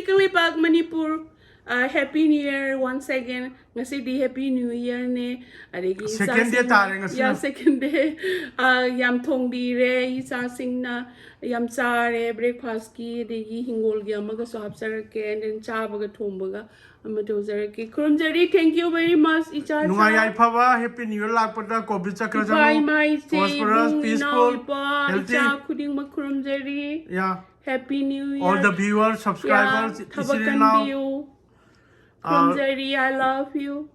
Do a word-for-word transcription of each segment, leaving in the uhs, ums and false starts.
Kangleipak Manipur, happy new year once again. ꯉꯁꯤꯗꯤ happy new ꯏꯌꯔꯅꯦ꯫ ꯑꯗꯒꯤ ꯁꯦꯀꯦꯟ ꯗꯦ ꯏꯆꯥꯁꯤꯡꯅ ꯇꯥꯔꯦ ꯉꯁꯤꯅ꯫ ꯌꯥ, ꯁꯦꯀꯦꯟ ꯗꯦ꯫ ꯌꯥꯝ ꯊꯣꯡꯕꯤꯔꯦ ꯏꯆꯥꯁꯤꯡꯅ, ꯌꯥꯝ ꯆꯥꯔꯦ ꯕ꯭ꯔꯦꯛꯐꯥꯁꯀꯤ꯫ ꯑꯗꯒꯤ ꯍꯤꯡꯒꯣꯜꯒꯤ ꯑꯃꯒꯁꯨ ꯍꯥꯞꯆꯔꯛꯀꯦ, and then ꯆꯥꯕꯒ ꯊꯣꯡꯕꯒ ꯑꯃ ꯇꯧꯖꯔꯛꯀꯦ꯫ ꯈꯨꯔꯨꯝꯖꯔꯤ, thank you very much ꯏꯆꯥ ꯅꯨꯡꯉꯥꯏ ꯏꯆꯥ꯫ ꯌꯥꯏꯐꯕ, ꯍꯦꯄꯤ ꯅ꯭ꯌꯨ ꯏꯌꯔ ꯂꯥꯛꯄꯗ ꯀꯣꯚꯤꯗ ꯏꯄꯥ ꯆꯀ꯭ꯔꯁꯅꯨ, ꯏꯃꯥ ꯏꯆꯦ ꯄ꯭ꯔꯣꯁꯄꯔꯁ, ꯏꯕꯨꯡ ꯏꯅꯥꯎ ꯄꯤꯁꯐꯨꯜ, ꯏꯄꯥ ꯍꯦꯜꯇꯤ꯫ ꯏꯆꯥ ꯈꯨꯗꯤꯡꯃꯛ ꯈꯨꯔꯨꯝꯖꯔꯤ꯫ ꯌꯥ꯫ Happy new year. All the viewers, subscribers, ꯊꯕꯛ ꯏꯆꯤꯜ ꯏꯅꯥꯎ, ꯀꯟꯕꯤꯌꯨ꯫ ꯑ, ꯈꯨꯔꯨꯝꯖꯔꯤ, I love you,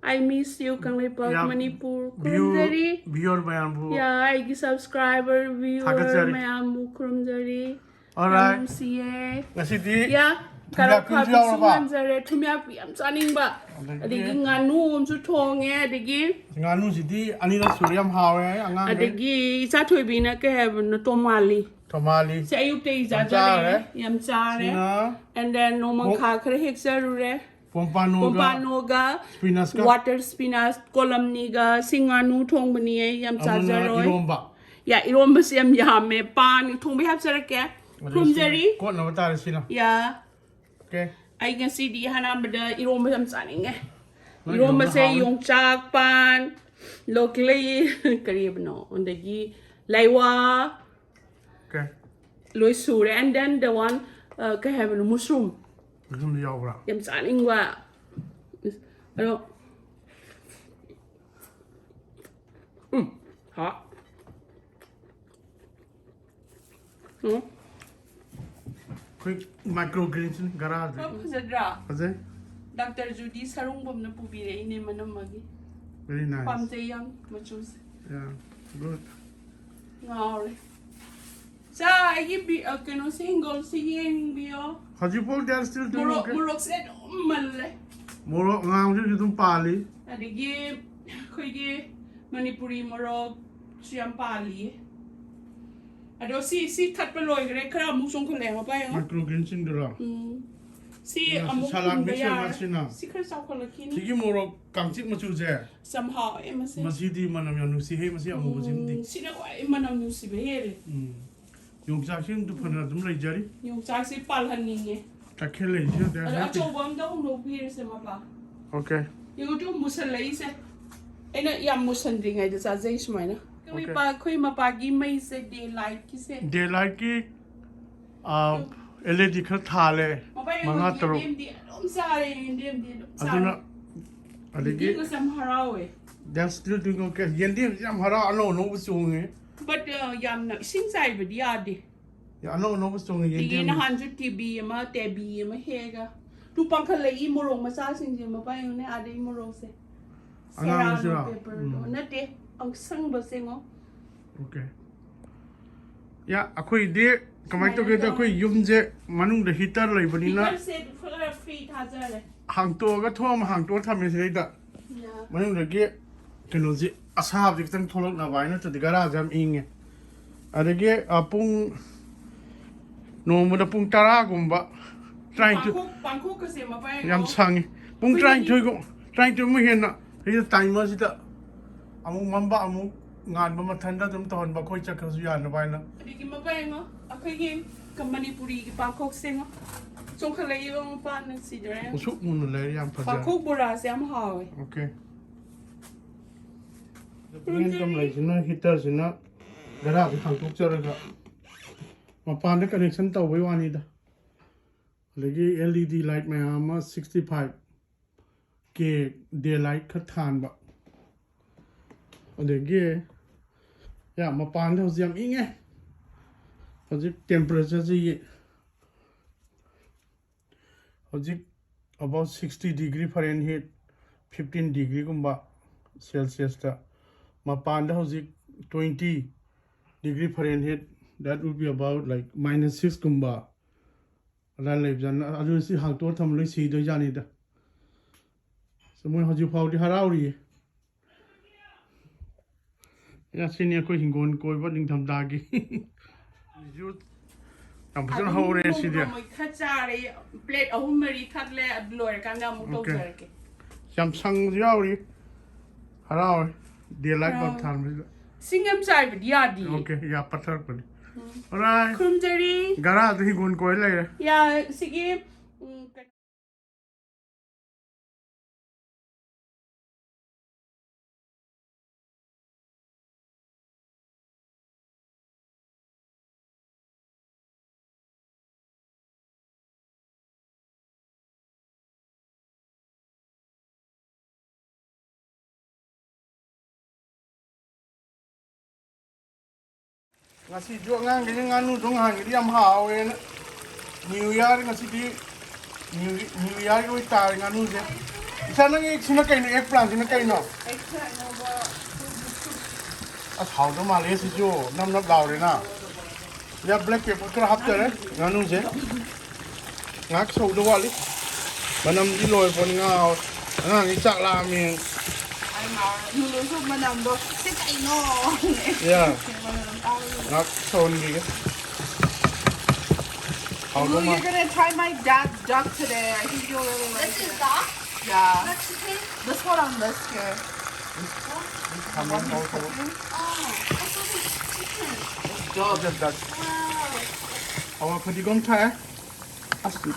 I miss you Kangleipak ꯌꯥ, ꯃꯅꯤꯄꯨꯔ꯫ ꯈꯨꯔꯨꯝꯖꯔꯤ꯫ Viewer ꯃꯌꯥꯝꯕꯨ꯫ ꯌꯥ, ꯑꯩꯒꯤ ꯁꯕꯁꯀ꯭ꯔꯥꯏꯕꯔ ꯚꯤꯌꯨꯋꯔ ꯊꯥꯒꯠꯆꯔꯤ꯫ ꯃꯌꯥꯝꯕꯨ ꯈꯨꯔꯨꯝꯖꯔꯤ꯫ Alright꯫ ꯌꯥꯝ ꯅꯨꯡꯁꯤꯌꯦ꯫ ꯉꯁꯤꯗꯤ ꯌꯥ, ꯊꯨꯝꯌꯥꯛꯄꯤꯁꯨ ꯀꯔꯣꯠ ꯈꯥꯕꯤꯁꯨ ꯌꯥꯎꯔꯕ? ꯉꯟꯖꯔꯦ꯫ ꯊꯨꯝꯌꯥꯛꯄꯤ ꯌꯥꯝ ꯆꯥꯅꯤꯡꯕ꯫ ꯑꯗꯒꯤ ꯑꯗꯒꯤ ꯉꯥꯅꯨ ꯑꯃꯁꯨ ꯊꯣꯡꯉꯦ꯫ ꯑꯗꯒꯤ ꯉꯥꯅꯨꯁꯤꯗꯤ ꯑꯅꯤꯔꯛ ꯁꯨꯔꯦ, ꯌꯥꯝ ꯍꯥꯎꯋꯦ ꯑꯉꯥꯡꯈꯩ꯫ ꯑꯗꯒꯤ ꯏꯆꯥ ꯊꯣꯏꯕꯤꯅ ꯀꯩ ꯍꯥꯏꯕꯅꯣ, ꯇꯣꯃꯥꯂꯤ꯫ ꯇꯣꯃꯥꯂꯤ꯫ ꯁꯤ ꯑꯌꯨꯛꯇ ꯑꯩ ꯌꯥꯝ ꯆꯥꯖꯔꯦ꯫ ꯆꯥꯔꯦ꯫ ꯌꯥꯝ ꯆꯥꯔꯦ꯫ ꯁꯤꯅ and then ꯅꯣꯡꯃꯪꯈꯥ ꯈꯔ ꯍꯦꯛꯆꯔꯨꯔꯦ꯫ ꯄꯣꯝꯄꯥꯅꯣꯒ ꯄꯣꯝꯄꯥꯅꯣꯒ ꯁ꯭ꯄꯤꯅꯁꯀ ꯋꯥꯇꯔ ꯁ꯭ꯄꯤꯅꯁ ꯀꯣꯂꯝꯅꯤꯒ ꯁꯤ ꯉꯥꯅꯨ ꯊꯣꯡꯕꯅꯤ꯫ ꯑꯩ ꯌꯥꯝ ꯑꯃꯅ ꯆꯥꯖꯔꯣꯏ꯫ ꯏꯔꯣꯝꯕ꯫ ꯌꯥ, ꯏꯔꯣꯝꯕꯁꯦ ꯌꯥꯝ ꯌꯥꯝꯃꯦ꯫ ꯄꯥꯟ ꯊꯣꯡꯕ ꯍꯥꯞꯆꯔꯛꯀꯦ꯫ ꯑꯗꯨ ꯈꯨꯔꯨꯝꯖꯔꯤ꯫ ꯀꯣꯠꯅꯕ ꯇꯥꯔꯦ ꯁꯤꯅ꯫ ꯌꯥ꯫ Okay꯫ ꯑꯩ ꯉꯁꯤꯗꯤ ꯑꯍꯥꯟꯕꯗ ꯏꯔꯣꯝꯕ ꯌꯥꯝ ꯆꯥꯅꯤꯡꯉꯦ꯫ ꯅꯪ ꯏꯔꯣꯝꯕ ꯏꯔꯣꯝꯕꯁꯦ ꯍꯥꯎꯕꯅꯤ꯫ ꯌꯣꯡꯆꯥꯛ ꯄꯥꯟ, ꯂꯣꯀꯦꯂꯤ, ꯀꯔꯤꯕꯅꯣ, ꯑꯗꯒꯤ ꯂꯩꯋꯥ, Okay꯫ ꯂꯣꯏ ꯁꯨꯔꯦ꯫ And then the one, uh, ꯀꯩ ꯍꯥꯏꯕꯅꯣ, mushroom꯫ Mushroomꯗꯤ ꯌꯥꯎꯕ꯭ꯔꯥ? ꯌꯥꯝ ꯆꯥꯅꯤꯡꯕ꯫ ꯑꯗꯣ, ꯎꯝ, ꯍꯥ꯫ ꯎꯝ꯫ ꯑꯩꯈꯣꯏ micro greens ꯒꯔꯥꯁꯦ꯫ ꯌꯥꯝ ꯐꯖꯗ꯭ꯔꯥ? ꯐꯖꯩ꯫ ꯗꯥꯛꯇꯔ ꯖꯨꯗꯤ ꯁꯔꯨꯡꯕꯝꯅ ꯄꯨꯕꯤꯔꯛꯏꯅꯦ ꯃꯅꯝ ꯑꯃꯒꯤ꯫ Very nice꯫ ꯄꯥꯝꯖꯩ ꯌꯥꯝ ꯃꯆꯨꯁꯦ꯫ Yeah, good꯫ ꯉꯥꯎꯔꯦ꯫ ꯆꯥ, ꯑꯩꯒꯤ ꯕꯤ-, ꯑ, ꯀꯩꯅꯣꯁꯤ, ꯍꯤꯡꯒꯣꯜꯁꯤ ꯌꯦꯡꯕꯤꯌꯣ꯫ ꯍꯧꯖꯤꯛꯐꯥꯎ they are still doing okay꯫ ꯃꯣꯔꯣꯛ, ꯃꯣꯔꯣꯛꯁꯦ ꯑꯗꯨꯝ ꯃꯜꯂꯦ꯫ ꯃꯣꯔꯣꯛ ꯑꯉꯥꯡꯕꯁꯤꯁꯨ ꯑꯗꯨꯝ ꯄꯥꯜꯂꯤ꯫ ꯑꯗꯒꯤ ꯑꯩꯈꯣꯏꯒꯤ ꯃꯅꯤꯄꯨꯔꯤ ꯃꯣꯔꯣꯛꯁꯨ ꯌꯥꯝ ꯄꯥꯜꯂꯤꯌꯦ꯫ ꯑꯗꯣ ꯁꯤ, ꯁꯤ ꯊꯠꯄ ꯂꯣꯏꯈ꯭ꯔꯦ꯫ ꯈꯔ ꯑꯃꯨꯛ ꯆꯣꯡꯈꯠꯂꯛꯑꯦ, ꯃꯄꯥ ꯌꯦꯡꯉꯣ꯫ Micro greens ꯁꯤꯡꯗꯨꯔꯣ? ꯎꯝ꯫ ꯁꯤ ꯁꯤ ꯑꯃꯨꯛ salad ꯍꯨꯟꯕ mix ꯑꯣꯏ ꯌꯥꯔꯦ꯫ ꯃꯥꯜꯂꯦ ꯁꯤꯅ꯫ ꯁꯤ ꯈꯔ ꯆꯥꯎꯈꯠꯂꯛꯈꯤꯅꯤ꯫ ꯁꯤꯒꯤ ꯃꯣꯔꯣꯛ ꯀꯥꯡꯆꯤꯛ ꯃꯆꯨꯁꯦ꯫ ꯌꯥꯝ ꯍꯥꯎꯋꯦ ꯃꯁꯦ꯫ ꯃꯁꯤꯗꯤ ꯃꯅꯝ ꯌꯥꯝ ꯅꯨꯡꯁꯤꯍꯦ, ꯃꯁꯤ ꯑꯃꯨꯕꯁꯤꯃꯗꯤ꯫ ꯎꯝ, ꯁꯤꯅ ꯈ꯭ꯋꯥꯏ ꯃꯅꯝ ꯅꯨꯡꯁꯤꯕ ꯍꯦꯜꯂꯦ꯫ ꯎꯝ꯫ ꯌꯣꯡꯆꯥꯛꯁꯤꯡꯗꯨ ꯐꯅ ꯑꯗꯨꯝ ꯂꯩꯖꯔꯤ꯫ ꯌꯣꯡꯆꯥꯛꯁꯦ ꯄꯥꯜꯍꯟꯅꯤꯡꯉꯦ꯫ ꯇꯈꯦꯜ ꯂꯩꯁꯤꯗ ꯑꯗꯣ ꯑꯆꯧꯕ ꯑꯝꯗ ꯍꯣꯡꯗꯣꯛꯄꯤꯔꯁꯦ ꯃꯄꯥ꯫ ꯑꯣꯀꯦ꯫ ꯌꯦꯡꯉꯨ ꯇꯨ ꯃꯨꯁꯜꯂꯛꯏꯁꯦ꯫ ꯑꯩꯅ ꯌꯥꯝ ꯃꯨꯁꯟꯗ꯭ꯔꯤꯉꯩꯗ ꯆꯥꯖꯩ ꯁꯨꯃꯥꯏꯅ꯫ ꯑꯩꯈꯣꯏ Okay. ꯃꯄꯥ ꯑꯩꯈꯣꯏ ꯃꯄꯥꯒꯤ ꯃꯩꯁꯦ ꯗꯦ ꯂꯥꯏꯠꯀꯤꯁꯦ꯫ ꯗꯦ ꯂꯥꯏꯠꯀꯤ ꯑꯦꯜ ꯏ ꯗꯤ ꯈꯔ ꯊꯥꯜꯂꯦ꯫ ꯃꯄꯥ ꯃꯉꯥ ꯌꯦꯡꯉꯣ, ꯇꯔꯨꯛ꯫ ꯌꯦꯟꯗꯦꯝꯗꯤ ꯑꯗꯨꯝ ꯆꯥꯔꯦ, ꯌꯦꯟꯗꯦꯝꯗꯤ ꯑꯗꯨꯝ ꯆꯥꯔꯦ꯫ ꯑꯗꯨꯅ ꯑꯗꯒꯤ ꯌꯦꯟꯗꯦꯝꯒꯁꯦ ꯌꯥꯝ ꯍꯔꯥꯎꯋꯦ꯫ ꯗꯦꯁ ꯇꯨ ꯇꯨ ꯑꯣꯀꯦ꯫ ꯌꯦꯟꯗꯦꯝꯁꯤ ꯌꯥꯝ ꯍꯔꯥꯎ ꯑꯅꯧ ꯑꯅꯧꯕ ꯆꯣꯡꯉꯦ꯫ ꯕꯠ ꯌꯥꯝꯅ ꯏꯁꯤꯡ ꯆꯥꯏꯕꯗꯤ ꯌꯥꯗꯦ꯫ ꯌꯥꯝ ꯑꯅꯧ ꯑꯅꯧꯕ ꯆꯣꯡꯉꯦ ꯑꯗꯒꯤ ꯌꯦꯟꯗꯦꯝ꯫ ꯅꯍꯥꯟꯁꯨ ꯇꯦꯕꯤ ꯑꯃ ꯇꯦꯕꯤ ꯑꯃ ꯍꯦꯛꯑꯒ ꯇꯨ ꯄꯥꯡꯈꯠꯂꯛꯏ ꯃꯣꯔꯣꯛ ꯃꯆꯥꯁꯤꯡꯁꯦ ꯃꯄꯥ ꯌꯦꯡꯉꯨꯅꯦ ꯑꯥꯗꯩ ꯃꯣꯔꯣꯛꯁꯦ꯫ ꯑꯉꯥꯡꯕꯁꯤꯔꯣ? ꯁꯦꯔꯥꯅꯣ ꯄꯦꯄꯔꯗꯣ ꯎꯝ꯫ ꯅꯠꯇꯦ ꯑꯁꯪꯕꯁꯦ ꯉꯣ꯫ ꯑꯣꯀꯦ꯫ ꯌꯥ ꯑꯩꯈꯣꯏꯗꯤ ꯀꯃꯥꯏꯅ ꯁꯨꯃꯥꯏꯅ ꯇꯧꯒꯦꯗ ꯇꯧꯔ- ꯑꯩꯈꯣꯏ ꯌꯨꯝꯁꯦ ꯃꯅꯨꯡꯗ ꯍꯤꯇꯔ ꯂꯩꯕꯅꯤꯅ ꯍꯤꯇꯔꯁꯦ ꯈꯔ ꯐ꯭ꯔꯤ ꯊꯥꯖꯔꯦ꯫ ꯍꯥꯡꯇꯣꯛꯑꯒ ꯊꯣꯡ ꯑꯃ ꯍꯥꯡꯇꯣꯛꯑ ꯊꯝꯃꯦ ꯁꯤꯗꯩꯗ꯫ ꯌꯥ꯫ ꯃꯅꯨꯡꯗꯒꯤ ꯀꯩꯅꯣꯁꯤ ꯑꯁꯥꯕꯁꯤ ꯈꯤꯇꯪ ꯊꯣꯛꯂꯛꯅꯕ ꯍꯥꯏꯅ ꯅꯠꯇ꯭ꯔꯗꯤ ꯒꯔꯥꯁꯦ ꯌꯥꯝ ꯏꯪꯉꯦ꯫ ꯑꯗꯒꯤ ꯑ, ꯄꯨꯡ ꯅꯣꯡꯃꯗ ꯄꯨꯡ ꯇꯔꯥꯒꯨꯝꯕ ꯇꯔꯥꯅꯤꯊꯣꯏ ꯄꯥꯡꯈꯣꯛ ꯄꯥꯡꯈꯣꯛꯀꯁꯦ ꯃꯄꯥ ꯌꯦꯡꯉꯣ꯫ ꯌꯥꯝ ꯁꯥꯡꯉꯤ꯫ ꯄꯨꯡ ꯑꯩꯈꯣꯏꯒꯤ ꯇꯔꯥꯅꯤꯊꯣꯏꯒꯨꯝ ꯇꯔꯥꯅꯤꯊꯣꯏꯃꯨꯛ ꯍꯦꯟꯅ ꯁꯤꯗ ꯇꯥꯏꯃꯔꯁꯤꯗ ꯑꯃꯨꯛ ꯃꯝꯕ ꯑꯃꯨꯛ ꯉꯥꯟꯕ ꯃꯊꯟꯗ ꯑꯗꯨꯝ ꯇꯧꯍꯟꯕ ꯑꯩꯈꯣꯏ ꯆꯠꯈ꯭ꯔꯁꯨ ꯌꯥꯅꯕ ꯍꯥꯏꯅ꯫ ꯑꯗꯒꯤ ꯃꯄꯥ ꯌꯦꯡꯉꯣ ꯑꯩꯈꯣꯏꯒꯤ ꯀ- ꯃꯅꯤꯄꯨꯔꯤꯒꯤ ꯄꯥꯡꯈꯣꯛꯁꯦ ꯌꯦꯡꯉꯣ꯫ ꯆꯣꯡꯈꯠꯂꯛꯏꯕ ꯃꯄꯥ ꯅꯨꯡꯁꯤꯗ꯭ꯔꯦ꯫ ꯎꯁꯨꯛ ꯃꯨꯟꯅ ꯂꯩꯔꯦ ꯌꯥꯝ ꯐꯖꯔꯦ꯫ ꯄꯥꯡꯈꯣꯛ ꯕꯣꯔꯥꯁꯦ ꯌꯥꯝ ꯍꯥꯎꯋꯦ꯫ ꯑꯣꯀꯦ꯫ ꯃꯦꯟ ꯀꯝ ꯂꯩꯁꯤꯅ ꯍꯤꯇꯔꯁꯤꯅ ꯒꯔꯥꯗ ꯍꯥꯡꯇꯣꯛꯆꯔꯒ ꯃꯄꯥꯟꯗ ꯀꯅꯦꯛꯁꯟ ꯇꯧꯕꯩ ꯋꯥꯅꯤꯗ꯫ ꯑꯗꯒꯤ ꯑꯦꯜ ꯏ ꯗꯤ ꯂꯥꯏꯠ ꯃꯌꯥꯝ ꯑꯃ ꯁꯤꯛꯁꯇꯤ ꯐꯥꯏꯚ ꯀꯦ ꯗꯦ ꯂꯥꯏꯠ ꯈꯔ ꯊꯥꯟꯕ꯫ ꯑꯗꯒꯤ ꯌꯥ ꯃꯄꯥꯟꯗ ꯍꯧꯖꯤꯛ ꯌꯥꯝ ꯏꯪꯉꯦ꯫ ꯍꯧꯖꯤꯛ ꯇꯦꯝꯄꯔꯦꯆꯔꯁꯤ ꯍꯧꯖꯤꯛ about sixty degree Fahrenheit, fifteen degreeꯒꯨꯝꯕ ꯁꯦꯜꯁꯤꯌꯁꯇ꯫ ꯃꯄꯥꯟꯗ ꯍꯧꯖꯤꯛ twenty degree Fahrenheit, that would be about like minus sixꯀꯨꯝꯕ ꯑꯗꯨꯃꯥꯏꯅ ꯂꯩꯕꯖꯥꯠꯅꯤ꯫ ꯑꯗꯨ ꯁꯤ ꯍꯥꯡꯇꯣꯛꯑ ꯊꯝꯕ ꯂꯣꯏ ꯁꯤꯗꯣꯏꯖꯥꯠꯅꯤꯗ꯫ So ꯃꯣꯏ ꯍꯧꯖꯤꯛ ꯐꯥꯎꯗꯤ ꯍꯔꯥꯎꯔꯤꯌꯦ꯫ ꯌꯥ, ꯁꯤꯅꯤ ꯑꯩꯈꯣꯏ ꯍꯤꯡꯒꯣꯜ ꯀꯣꯏꯕ ꯅꯤꯡꯊꯝꯊꯥꯒꯤ꯫ ꯌꯥꯝ ꯐꯖꯅ ꯑꯗꯨꯝ ꯍꯧꯔꯦ ꯅꯣꯡꯃ ꯁꯤꯗꯤ꯫ ꯅꯣꯡꯃꯒꯤ ꯈꯔ ꯆꯥꯔꯦ, ꯄ꯭ꯂꯦꯠ ꯑꯍꯨꯝ ꯃꯔꯤ ꯊꯛꯂꯦ, ꯑꯗꯨ ꯂꯣꯏꯔꯀꯥꯟꯗ ꯑꯃꯨꯛ ꯑꯣꯀꯦ꯫ ꯇꯧꯖꯔꯛꯀꯦ꯫ ꯌꯥꯝ ꯁꯪꯕꯁꯨ ꯌꯥꯎꯔꯤ꯫ ꯍꯔꯥꯎꯔꯦ꯫ ꯗꯦ ꯂꯥꯏꯠ ꯕꯜꯕ ꯍꯔꯥꯎ꯫ ꯊꯥꯟꯕꯁꯤꯗ꯫ ꯁꯤꯡ ꯌꯥꯝ ꯆꯥꯏꯕꯗꯤ ꯌꯥꯗꯤꯌꯦ꯫ ꯑꯣꯀꯦ, ꯌꯥ ꯄꯠꯊꯔꯛꯄꯅꯤ꯫ Alright. ꯈꯨꯔꯨꯝꯖꯔꯤ꯫ ꯒꯔꯥꯗ ꯍꯤꯡꯒꯣꯜ ꯀꯣꯏ ꯂꯩꯔꯦ꯫ ꯌꯥ, ꯁꯤꯒꯤ, ꯎꯝ, ꯀ- ꯉꯁꯤꯁꯨ ꯑꯉꯥꯡꯈꯩꯅ ꯉꯥꯅꯨꯗꯣ ꯉꯍꯥꯟꯒꯤꯗꯤ ꯌꯥꯝ ꯍꯥꯎꯋꯦꯅ꯫ New Year ꯉꯁꯤꯗꯤ New, New Yearꯒꯤ ꯑꯣꯏ ꯇꯥꯔꯦ ꯉꯥꯅꯨꯁꯦ꯫ ꯏꯆꯥ, ꯅꯪꯒꯤ ꯁꯤꯅ ꯀꯩꯅꯣ? Egg plantꯁꯤꯅ ꯀꯩꯅꯣ? ꯑꯁ, ꯍꯥꯎꯗꯧ ꯃꯥꯜꯂꯦ ꯁꯤꯁꯨ, ꯅꯞ ꯅꯞ ꯂꯥꯎꯔꯦꯅ꯫ ꯌꯥ, black pepper ꯈꯔ ꯍꯥꯞꯆꯔꯦ ꯉꯥꯅꯨꯁꯦ꯫ ꯉꯥꯏꯍꯥꯛ ꯁꯧꯗ ꯋꯥꯠꯂꯤ꯫ ꯃꯅꯝꯗꯤ ꯂꯣꯏꯔ ꯄꯣꯠꯅꯤ, ꯉꯥ ꯍꯥꯎꯔꯦ꯫ ꯑꯉꯥꯡꯒꯤ ꯆꯥꯛ ꯂꯥꯝꯃꯦ꯫ ꯑꯩ ꯉꯥꯎꯔꯦ꯫ ꯅꯨꯗꯜꯁꯨ ꯃꯅꯝꯗꯣ "ꯁꯤ ꯀꯩꯅꯣ?" ꯌꯥ꯫ ꯃꯅꯝ ꯇꯥꯕꯗꯨꯗ꯫ ꯉꯥꯏꯍꯥꯛ ꯁꯧꯍꯟꯈꯤꯒꯦ꯫ ꯍꯥꯎꯗꯧ Ooh, ꯃꯥ- you're gonna try my dad's duck today. I think you'll really like This is it. Duck? Yeah. Mexican? This one on this here. This one he's cooking. Oh, I thought it was chicken. It's duck. Just duck. Wow. ꯍꯋꯥꯏ ꯐꯗꯤꯒꯣꯝ ꯊꯥꯛꯑꯦ꯫ ꯑꯁ,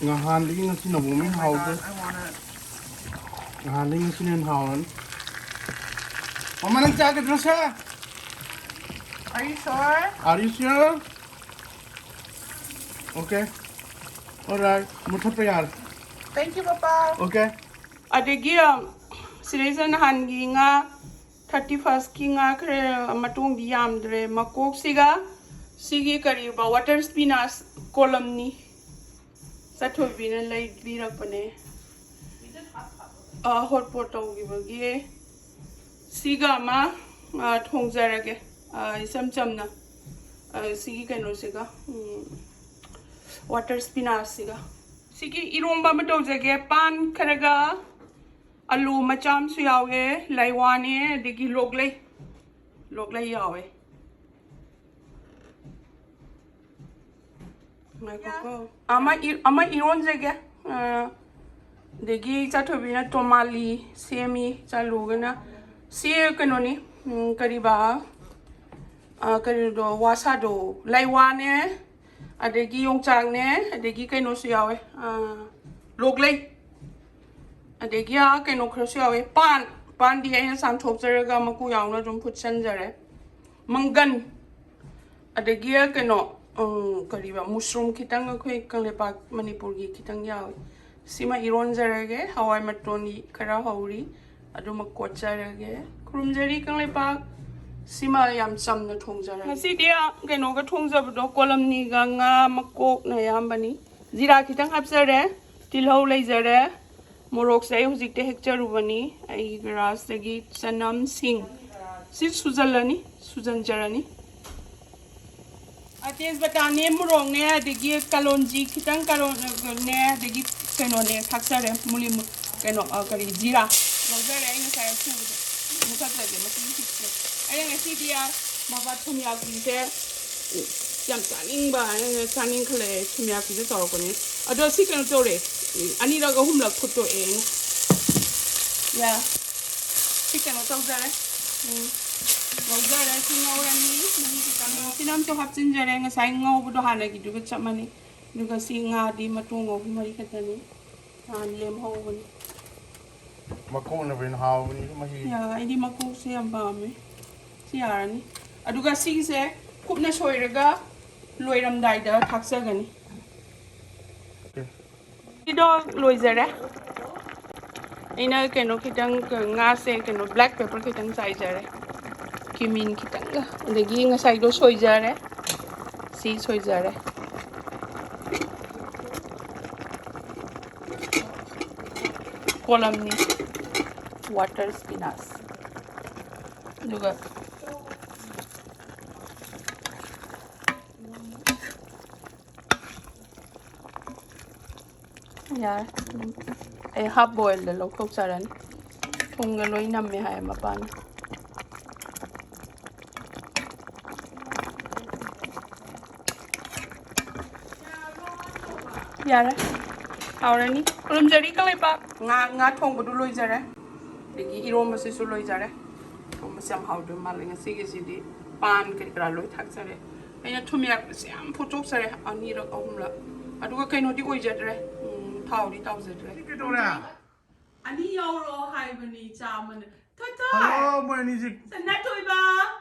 ꯉꯍꯥꯟꯗꯒꯤ ꯉꯁꯤꯅ ꯑꯃꯨꯛ ꯍꯦꯟꯅ ꯍꯥꯎꯗꯦ꯫ ꯉꯍꯥꯟꯗꯒꯤ ꯉꯁꯤꯅ ꯍꯦꯟꯅ ꯍꯥꯎꯔꯅꯤ꯫ ꯃꯃꯥ, ꯅꯪ ꯆꯥꯒꯗ꯭ꯔꯣ ꯁꯦ? Are you sure? Are you sure? Okay. Alright. ꯃꯨꯊꯠꯄ ꯌꯥꯔꯦ꯫ Thank you, Papa. Okay. ꯑꯗꯒꯤ, ꯑ, ꯁꯤꯗꯩꯁꯤꯗ ꯅꯍꯥꯟꯒꯤ ꯉꯥ thirty firstꯀꯤ ꯉꯥ ꯈꯔ ꯃꯇꯣꯡꯗꯤ ꯌꯥꯝꯗ꯭ꯔꯦ꯫ ꯃꯀꯣꯛꯁꯤꯒ ꯁꯤꯒꯤ ꯀꯔꯤꯕ water spinach ꯀꯣꯂꯝꯅꯤ꯫ ꯆꯠꯊꯣꯏꯕꯤꯅ ꯂꯩꯕꯤꯔꯛꯄꯅꯦ꯫ ꯑ, hotpot ꯇꯧꯈꯤꯕꯒꯤ꯫ ꯁꯤꯒ ꯑꯃ, ꯑ, ꯊꯣꯡꯖꯔꯒꯦ꯫ ꯑ, ꯏꯆꯝ ꯆꯝꯅ꯫ ꯑ, ꯁꯤꯒꯤ ꯀꯩꯅꯣꯁꯤꯒ, ꯎꯝ, water spinachꯁꯤꯒ꯫ ꯁꯤꯒꯤ ꯏꯔꯣꯝꯕ ꯑꯃ ꯇꯧꯖꯒꯦ꯫ ꯄꯥꯟ ꯈꯔꯒ ꯑꯂꯨ ꯃꯆꯥ ꯑꯃꯁꯨ ꯌꯥꯎꯋꯦ, ꯂꯩꯋꯥꯅꯦ, ꯑꯗꯒꯤ ꯂꯣꯛꯂꯩ, ꯂꯣꯛꯂꯩ ꯌꯥꯎꯋꯦ꯫ ꯉꯥꯏꯈꯣꯀꯣ꯫ ꯑꯃ ꯏ-, ꯑꯃ ꯏꯔꯣꯟꯖꯒꯦ꯫ ꯑ, ꯑꯗꯒꯤ ꯆꯥꯊꯣꯏꯕꯤꯅ ꯇꯣꯃꯥꯂꯤ ꯁꯦꯝꯃꯤ, ꯆꯥꯂꯨꯒꯅ ꯁꯤ ꯀꯩꯅꯣꯅꯤ, ꯎꯝ, ꯀꯔꯤꯕ? ꯑ, ꯀꯔꯤꯗꯣ, ꯋꯥꯁꯥꯗꯣ, ꯂꯩꯋꯥꯅꯦ, ꯑꯗꯒꯤ ꯌꯣꯡꯆꯥꯛꯅꯦ, ꯑꯗꯒꯤ ꯀꯩꯅꯣꯁꯨ ꯌꯥꯎꯋꯦ, ꯑ, ꯂꯣꯛꯂꯩ, ꯑꯗꯒꯤ, ꯑ, ꯀꯩꯅꯣ ꯈꯔꯁꯨ ꯌꯥꯎꯋꯦ, ꯄꯥꯟ, ꯄꯥꯟꯗꯤ ꯑꯩꯅ ꯆꯥꯝꯊꯣꯛꯆꯔꯒ ꯃꯀꯨ ꯌꯥꯎꯅ ꯑꯗꯨꯝ ꯐꯨꯠꯁꯟꯖꯔꯦ, ꯃꯪꯒꯟ, ꯑꯗꯒꯤ, ꯑ, ꯀꯩꯅꯣ, ꯎꯝ, ꯀꯔꯤꯕ, ꯃꯨꯁꯔꯨꯝ ꯈꯤꯇꯪ, ꯑꯩꯈꯣꯏ ꯀꯪꯂꯩꯄꯥꯛ ꯃꯅꯤꯄꯨꯔꯒꯤ ꯈꯤꯇꯪ ꯌꯥꯎꯋꯦ꯫ ꯁꯤꯃ ꯏꯔꯣꯟꯖꯔꯒꯦ꯫ ꯍꯋꯥꯏ ꯃꯇꯣꯟ ꯈꯔ ꯍꯧꯔꯤ, ꯑꯗꯨꯃ ꯀꯣꯠꯆꯔꯒꯦ꯫ ꯈꯨꯔꯨꯝꯖꯔꯤ ꯀꯪꯂꯩꯄꯥꯛ꯫ ꯁꯤꯃ ꯌꯥꯝ ꯆꯝꯅ ꯊꯣꯡꯖꯔꯒꯦ꯫ ꯉꯁꯤꯗꯤ, ꯑ, ꯀꯩꯅꯣꯒ ꯊꯣꯡꯖꯕꯗꯣ, ꯀꯣꯂꯝꯅꯤꯒ ꯉꯥ ꯃꯀꯣꯛꯅ ꯑꯌꯥꯝꯕꯅꯤ꯫ ꯖꯤꯔꯥ ꯈꯤꯇꯪ ꯍꯥꯞꯆꯔꯦ, ꯇꯤꯜꯍꯧ ꯂꯩꯖꯔꯦ, ꯃꯣꯔꯣꯛꯁꯦ ꯑꯩ ꯍꯧꯖꯤꯛꯇ ꯍꯦꯛꯆꯔꯨꯕꯅꯤ꯫ ꯑꯩ ꯒ꯭ꯔꯥꯁꯇꯒꯤ ꯆꯅꯝ, ꯁꯤꯡ, ꯁꯤ ꯁꯨꯖꯜꯂꯅꯤ, ꯁꯨꯖꯟꯖꯔꯅꯤ꯫ ꯑ, ꯇꯦꯖꯄꯇꯥꯅꯦ, ꯃꯣꯔꯣꯛꯅꯦ, ꯑꯗꯒꯤ ꯀꯥꯂꯣꯟꯖꯤ ꯈꯤꯇꯪ, ꯀꯥꯂꯣꯟꯅꯦ, ꯑꯗꯒꯤ ꯀꯩꯅꯣꯅꯦ ꯊꯥꯛꯆꯔꯦ, ꯃꯨꯂꯤ ꯃꯨ-, ꯀꯩꯅꯣ, ꯑ, ꯀꯔꯤ, ꯖꯤꯔꯥ ꯂꯧꯖꯔꯦ ꯑꯩ ꯉꯁꯥꯏ ꯑꯁꯨꯕꯗꯣ꯫ ꯃꯨꯊꯠꯆꯒꯦ ꯃꯁꯤꯒꯤ ꯍꯤꯠꯁꯦ꯫ ꯑꯩꯅ ꯉꯁꯤꯗꯤ, ꯑ, ꯃꯄꯥ ꯊꯨꯝꯌꯥꯛꯄꯤꯁꯦ ꯌꯥꯝ ꯆꯥꯅꯤꯡꯕ, ꯑꯩꯅ ꯆꯥꯅꯤꯡꯈꯠꯂꯛꯑꯦ, ꯊꯨꯝꯌꯥꯛꯄꯤꯁꯦ ꯇꯧꯔꯛꯄꯅꯦ꯫ ꯑꯗꯣ ꯁꯤ ꯀꯩꯅꯣ ꯇꯧꯔꯦ, ꯑꯅꯤꯔꯛ ꯑꯍꯨꯝꯂꯛ ꯐꯨꯠꯇꯣꯛꯑꯦ ꯑꯩꯅ꯫ ꯌꯥ꯫ ꯁꯤ ꯀꯩꯅꯣ ꯇꯧꯖꯔꯦ꯫ ꯎꯝ꯫ ꯉꯧꯖꯔꯦ꯫ ꯁꯤ ꯉꯧꯔꯅꯤ꯫ ꯃꯍꯤ ꯈꯤꯇꯪ ꯉꯧ-, ꯁꯤꯅ ꯑꯝꯇ ꯍꯥꯞꯆꯤꯟꯖꯔꯦ꯫ ꯉꯁꯥꯏ ꯉꯧꯕꯗꯣ ꯍꯥꯟꯅꯒꯤꯗꯨꯒ ꯆꯞ ꯃꯥꯟꯅꯩ꯫ ꯑꯗꯨꯒ ꯁꯤ ꯉꯥꯗꯤ ꯃꯇꯣꯡ ꯑꯍꯨꯝ ꯃꯔꯤ ꯈꯛꯇꯅꯤ꯫ ꯅꯍꯥꯟ ꯂꯦꯝꯍꯧꯕꯅꯤ꯫ ꯃꯀꯣꯛꯅꯕꯨ ꯍꯦꯟꯅ ꯍꯥꯎꯕꯅꯤ ꯃꯍꯤ꯫ ꯌꯥ, ꯑꯩꯗꯤ ꯃꯀꯣꯛꯁꯦ ꯌꯥꯝ ꯄꯥꯝꯃꯦ꯫ ꯁꯤ ꯌꯥꯔꯅꯤ꯫ ꯑꯗꯨꯒ ꯁꯤꯒꯤꯁꯦ ꯀꯨꯞꯅ ꯁꯣꯏꯔꯒ ꯂꯣꯏꯔꯝꯗꯥꯏꯗ ꯊꯥꯛꯆꯒꯅꯤ꯫ ꯑꯣꯀꯦ꯫ ꯁꯤꯗꯣ ꯂꯣꯏꯖꯔꯦ꯫ ꯑꯩꯅ ꯀꯩꯅꯣ ꯈꯤꯇꯪ, ꯉꯥꯁꯦ ꯀꯩꯅꯣ, black pepper ꯈꯤꯇꯪ ꯆꯥꯏꯖꯔꯦ, cumin ꯈꯤꯇꯪꯒ, ꯑꯗꯒꯤ ꯉꯁꯥꯏꯗꯣ ꯁꯣꯏꯖꯔꯦ, ꯁꯤ ꯁꯣꯏꯖꯔꯦ, ꯀꯣꯂꯝꯅꯤ, water spinach, ꯑꯗꯨꯒ ꯌꯥꯔꯦ꯫ ꯑꯗꯨꯝ ꯑꯩ half boilꯗ ꯂꯧꯊꯣꯛꯆꯔꯅꯤ꯫ ꯊꯨꯝꯒ ꯂꯣꯏ ꯅꯝꯃꯦ ꯍꯥꯏꯌꯦ ꯃꯄꯥꯟꯗ꯫ ꯌꯥꯔꯦ꯫ ꯍꯥꯎꯔꯅꯤ꯫ ꯈꯨꯔꯨꯝꯖꯔꯤ ꯀꯪꯂꯩꯄꯥꯛ꯫ ꯉꯥ, ꯉꯥ ꯊꯣꯡꯕꯗꯨ ꯂꯣꯏꯖꯔꯦ꯫ ꯑꯗꯒꯤ ꯏꯔꯣꯝꯕꯁꯤꯁꯨ ꯂꯣꯏꯖꯔꯦ꯫ ꯏꯔꯣꯝꯕꯁꯦ ꯌꯥꯝ ꯍꯥꯎꯗꯣꯏ ꯃꯥꯜꯂꯦ ꯉꯁꯤꯒꯤꯁꯤꯗꯤ꯫ ꯄꯥꯟ ꯀꯔꯤ ꯀꯔꯥ ꯂꯣꯏ ꯊꯥꯛꯆꯔꯦ꯫ ꯑꯩꯅ ꯊꯨꯝꯌꯥꯛꯁꯦ ꯌꯥꯝ ꯐꯨꯠꯇꯣꯛꯆꯔꯦ, ꯑꯅꯤꯔꯛ ꯑꯍꯨꯝꯂꯛ꯫ ꯑꯗꯨꯒ ꯀꯩꯅꯣꯗꯤ ꯑꯣꯏꯖꯗ꯭ꯔꯦ, ꯎꯝ, ꯊꯥꯎꯗꯤ ꯇꯥꯎꯖꯗ꯭ꯔꯦ꯫ ꯀꯩꯗꯧꯔꯦ? ꯑꯅꯤ ꯌꯥꯎꯔꯣ ꯍꯥꯏꯕꯅꯤ, ꯆꯥꯃꯅ꯫ ꯊꯣꯏꯊꯣꯏ! ꯍꯜꯂꯣ, ꯃꯣꯏ ꯑꯅꯤꯁꯦ꯫ ꯁꯅꯥꯊꯣꯏꯕ!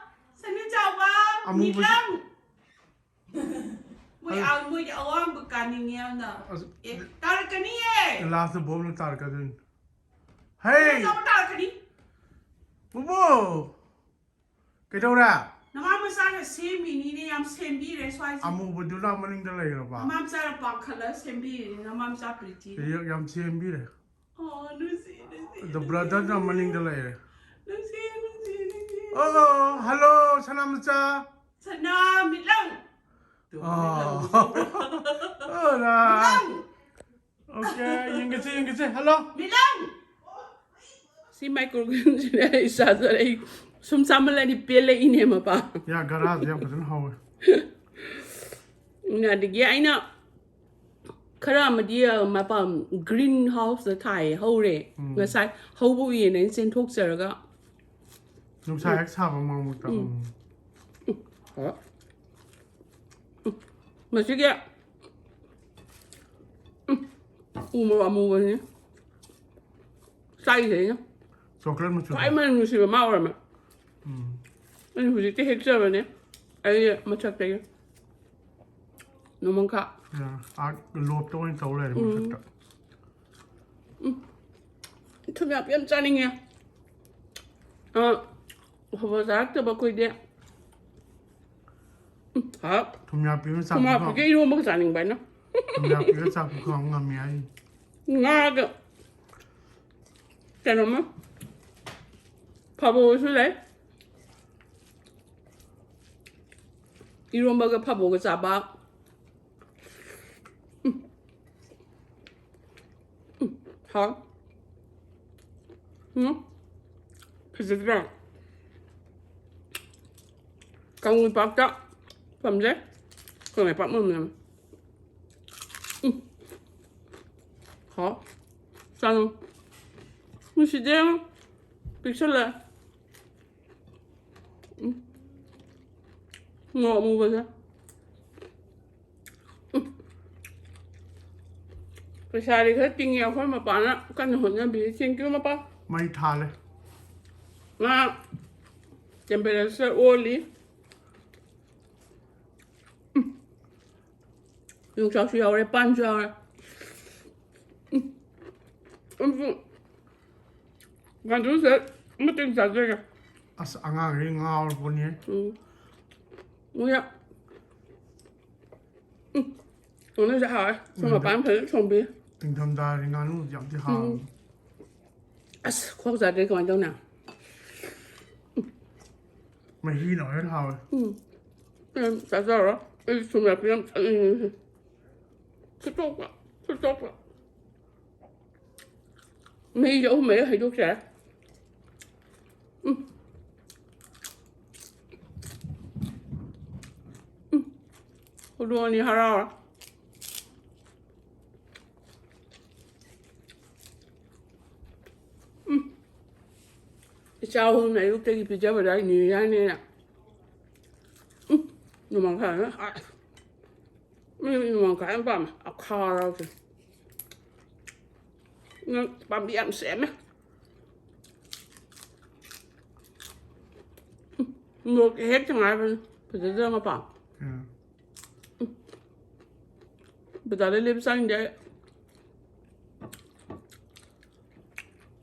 ꯁꯅꯥꯆꯥꯎꯕ! ꯑꯃꯨꯕꯁꯦ꯫ ꯅꯤꯂꯝ! ꯃꯣꯏ ꯍꯜꯂꯣ꯫ ꯑ-, ꯃꯣꯏꯒꯤ ꯑꯋꯥꯡꯕ ꯀꯥꯅꯤꯡꯉꯦ ꯌꯥꯝꯅ꯫ ꯑꯁ, ꯑꯦ, ꯇꯥꯔꯛꯀꯅꯤꯌꯦ! Last ꯕꯣꯝꯅ ꯇꯥꯔꯛꯀꯗꯣꯏꯅꯤ꯫ ꯍꯦ! ꯁꯅꯥꯆꯥꯎꯕ ꯇꯥꯔꯛꯀꯅꯤ! ꯕꯨꯕꯨ! ꯀꯩꯗꯧꯔꯦ? ꯅꯃꯥ ꯃꯆꯥꯅ ꯁꯦꯝꯃꯤꯅꯤꯅꯦ, ꯌꯌꯥꯝ ꯁꯦꯝꯕꯤꯔꯦ ꯁ꯭ꯋꯥꯏꯁꯦ꯫ ꯑꯃꯨꯕꯗꯨꯅ ꯃꯅꯤꯡꯗ ꯂꯩꯔꯕ? ꯅꯃꯥ ꯃꯆꯥꯅ ꯄꯥꯡꯈꯠꯂ ꯁꯦꯝꯕꯤꯔꯤꯅꯦ, ꯅꯃꯥ ꯃꯆꯥ ꯄ꯭ꯔꯤꯇꯤꯅ꯫ ꯌꯥꯝ ꯁꯦꯝꯕꯤꯔꯦ꯫ ꯑꯣ, ꯅꯨꯡꯁꯤ, ꯅꯨꯡꯁꯤ, The ꯅꯨꯡꯁꯤ, brotherꯅ ꯅꯨꯡꯁꯤ꯫ ꯃꯅꯤꯡꯗ ꯂꯩꯔꯦ꯫ ꯅꯨꯡꯁꯤ, ꯅꯨꯡꯁꯤ, ꯅꯨꯡꯁꯤ꯫ ꯑꯣ, hello, ꯁꯅꯥ ꯃꯆꯥ꯫ ꯁꯅꯥ ꯃꯤꯠꯂꯪ꯫ ꯑꯣ꯫ ꯑꯣ, ꯅꯥ꯫ ꯃꯤꯠꯂꯪ꯫ Okay, ꯌꯦꯡꯒꯦꯁꯦ, ꯌꯦꯡꯒꯦꯁꯦ꯫ Hello꯫ ꯃꯤꯂꯟ! ꯁꯤ ꯃꯥꯏꯀ꯭ꯔꯣꯋꯦꯚꯁꯤꯅꯦ ꯑꯩ ꯆꯥꯖꯔ-, ꯑꯩ ꯁꯨꯝ ꯆꯥꯃꯜꯂꯗꯤ ꯄꯦꯜꯂꯛꯏꯅꯦ ꯃꯄꯥ꯫ ꯌꯥ, ꯒꯔꯥꯁꯦ ꯌꯥꯝ ꯐꯖꯅ ꯍꯧꯋꯦ꯫ ꯎꯝ, ꯑꯗꯒꯤ ꯑꯩꯅ ꯈꯔ ꯑꯃꯗꯤ, ꯑ, ꯃꯄꯥ green houseꯇ ꯊꯥꯏꯌꯦ, ꯍꯧꯔꯦ꯫ ꯎꯝ꯫ ꯉꯁꯥꯏ ꯍꯧꯕ ꯎꯏꯌꯦꯅ ꯑꯩꯅ ꯆꯦꯟꯊꯣꯛꯆꯔꯒ꯫ ꯅꯨꯡꯁꯥ ꯎꯝ꯫ ꯍꯦꯛ ꯁꯥꯕ ꯃꯔꯛ ꯃꯔꯛꯇ꯫ ꯎꯝ꯫ ꯎꯝ꯫ ꯎꯝ꯫ ꯍꯣꯏ꯫ ꯎꯝ꯫ ꯃꯁꯤꯒꯤ ꯎꯝ, ꯎ ꯃꯣꯔꯣꯛ ꯑꯃꯨꯕꯁꯤꯅꯦ ꯆꯥꯏꯁꯦ ꯑꯩꯅ꯫ Chocolate ꯃꯆꯨꯗꯣ꯫ ꯈ꯭ꯋꯥꯏ ꯃꯅꯝ ꯅꯨꯡꯁꯤꯕ ꯃꯥ ꯑꯣꯏꯔꯝꯃꯦ꯫ ꯎꯝ꯫ ꯑꯩꯅ ꯍꯧꯖꯤꯛꯇꯤ ꯍꯦꯛꯆꯕꯅꯦ ꯑꯩ ꯃꯊꯛꯇꯒꯤ꯫ ꯅꯣꯡꯃꯪꯈꯥ꯫ ꯌꯥ, ꯑꯥ, ꯂꯣꯞꯇ ꯑꯣꯏꯅ ꯇꯧ ꯂꯩꯔꯦ ꯎꯝ꯫ ꯃꯊꯛꯇ꯫ ꯎꯝ꯫ ꯊꯨꯝꯌꯥꯛꯄꯤ ꯌꯥꯝ ꯆꯥꯅꯤꯡꯉꯦ꯫ ꯑ, ꯍꯣꯕ ꯆꯥꯔꯛꯇꯕ ꯑꯩꯈꯣꯏꯗꯤ꯫ ꯎꯝ, ꯍꯥꯎ꯫ ꯊꯨꯝꯌꯥꯛꯄꯤꯒ ꯆꯥꯛ ꯊꯨꯝꯌꯥꯛꯄꯤꯒ ꯄꯨꯈꯝ꯫ ꯏꯔꯣꯝꯕꯒ ꯆꯥꯅꯤꯡꯕ ꯑꯩꯅ꯫ ꯊꯨꯝꯌꯥꯛꯄꯤꯒ ꯆꯥꯛ ꯄꯨꯈꯝ ꯑꯃ ꯉꯝꯃꯦ ꯍꯥꯏ꯫ ꯉꯥꯒ ꯀꯩꯅꯣꯝꯃ ꯐꯕꯣꯁꯨ ꯂꯩ꯫ ꯏꯔꯣꯝꯕꯒ ꯐꯕꯣꯒ ꯆꯥꯕ꯫ ꯎꯝ꯫ ꯎꯝ, ꯍꯥꯎ꯫ ꯎꯝ꯫ ꯐꯖꯗ꯭ꯔꯥ? ꯀꯥꯡꯉꯨ ꯄꯥꯛꯇ ꯄꯥꯝꯖꯩ꯫ ꯀꯥꯡꯉꯨ ꯄꯥꯛ ꯃꯅꯝ ꯅꯝꯃꯦ꯫ ꯎꯝ꯫ ꯍꯥꯎ꯫ ꯆꯥꯅꯨ꯫ ꯅꯨꯡꯁꯤꯗꯦ꯫ ꯄꯤꯛꯁꯜꯂꯦ꯫ ꯎꯝ꯫ ꯃꯣꯔꯣꯛ ꯑꯃꯨꯕꯁꯦ꯫ ꯎꯝ꯫ ꯄꯩꯁꯥꯗꯤ ꯈꯔ ꯇꯤꯡꯉꯦ, ꯑꯩꯈꯣꯏ ꯃꯄꯥꯅ ꯀꯟꯅ ꯍꯣꯠꯅꯕꯤꯔꯤ꯫ Thank you, ꯃꯄꯥ꯫ ꯃꯩ ꯊꯥꯜꯂꯦ꯫ ꯃꯥ temperature ꯑꯣꯜꯂꯤ꯫ ꯎꯝ꯫ ꯌꯣꯡꯆꯥꯛꯁꯨ ꯌꯥꯎꯔꯦ, ꯄꯥꯟꯁꯨ ꯌꯥꯎꯔꯦ꯫ ꯎꯝ꯫ ꯎꯝ꯫ ꯉꯥꯅꯨꯁꯦ ꯃꯇꯤꯟ ꯆꯥꯖꯒꯦ꯫ ꯑꯁ, ꯑꯉꯥꯡꯈꯩ ꯉꯥꯎꯔꯕꯅꯦ꯫ ꯎꯝ꯫ ꯃꯣꯏꯅ ꯎꯝ꯫ ꯉꯥꯅꯨꯁꯦ ꯍꯥꯎꯋꯦ꯫ ꯁꯨꯝ ꯃꯄꯥꯟ ꯐꯖꯅ ꯊꯣꯡꯕꯤ꯫ ꯅꯤꯡꯊꯝꯊꯥꯒꯤ ꯉꯥꯅꯨꯁꯦ ꯌꯥꯝ ꯊꯤ ꯍꯥꯎꯋꯦ꯫ ꯎꯝ꯫ ꯑꯁ, ꯈꯣꯛ ꯆꯥꯗ꯭ꯔꯦ ꯀꯃꯥꯏꯅ ꯇꯧꯅꯤ? ꯃꯍꯤꯅ ꯍꯣꯔꯦꯟ ꯍꯥꯎꯋꯦ꯫ ꯎꯝ꯫ ꯌꯥꯝ ꯆꯥꯖꯔꯣ꯫ ꯑꯩ ꯊꯨꯝ ꯌꯥꯛꯄꯤ ꯌꯥꯝ ꯆꯥꯅꯤꯡꯉꯦ꯫ ꯐꯨꯠꯇꯣꯛꯄ, ꯐꯨꯠꯇꯣꯛꯄ꯫ ꯃꯍꯤꯁꯦ ꯑꯍꯨꯝ ꯃꯔꯤ ꯍꯩꯗꯣꯛꯈ꯭ꯔꯦ꯫ ꯎꯝ꯫ ꯎꯝ꯫ ꯍꯧꯗꯣꯡ ꯑꯅꯤ ꯍꯔꯥꯎꯔꯦ꯫ ꯎꯝ꯫ ꯏꯆꯥ ꯑꯍꯨꯝꯅ ꯑꯌꯨꯛꯇꯒꯤ ꯄꯤꯖꯕꯗ ꯑꯩ ꯅꯤꯔꯤꯌꯥꯅꯦꯅ꯫ ꯎꯝ꯫ ꯅꯣꯡꯃꯪꯈꯥꯅ ꯍꯥꯏ꯫ ꯃꯤ ꯅꯣꯡꯃꯪꯈꯥ ꯌꯥꯝ ꯄꯥꯝꯃꯦ꯫ ꯑꯈꯥꯔꯁꯦ꯫ ꯅꯪ ꯄꯥꯝꯕꯤ ꯌꯥꯝ ꯁꯦꯝꯃꯦ꯫ ꯎꯝ꯫ ꯃꯣꯔꯣꯛ ꯍꯦꯛꯇ ꯉꯥꯏꯕꯅꯤ꯫ ꯐꯖꯗ꯭ꯔ ꯃꯄꯥ? ꯎꯝ꯫ ꯕꯖꯥꯔꯗ ꯂꯩꯕ ꯆꯥꯅꯤꯡꯗꯦ ꯑꯩ꯫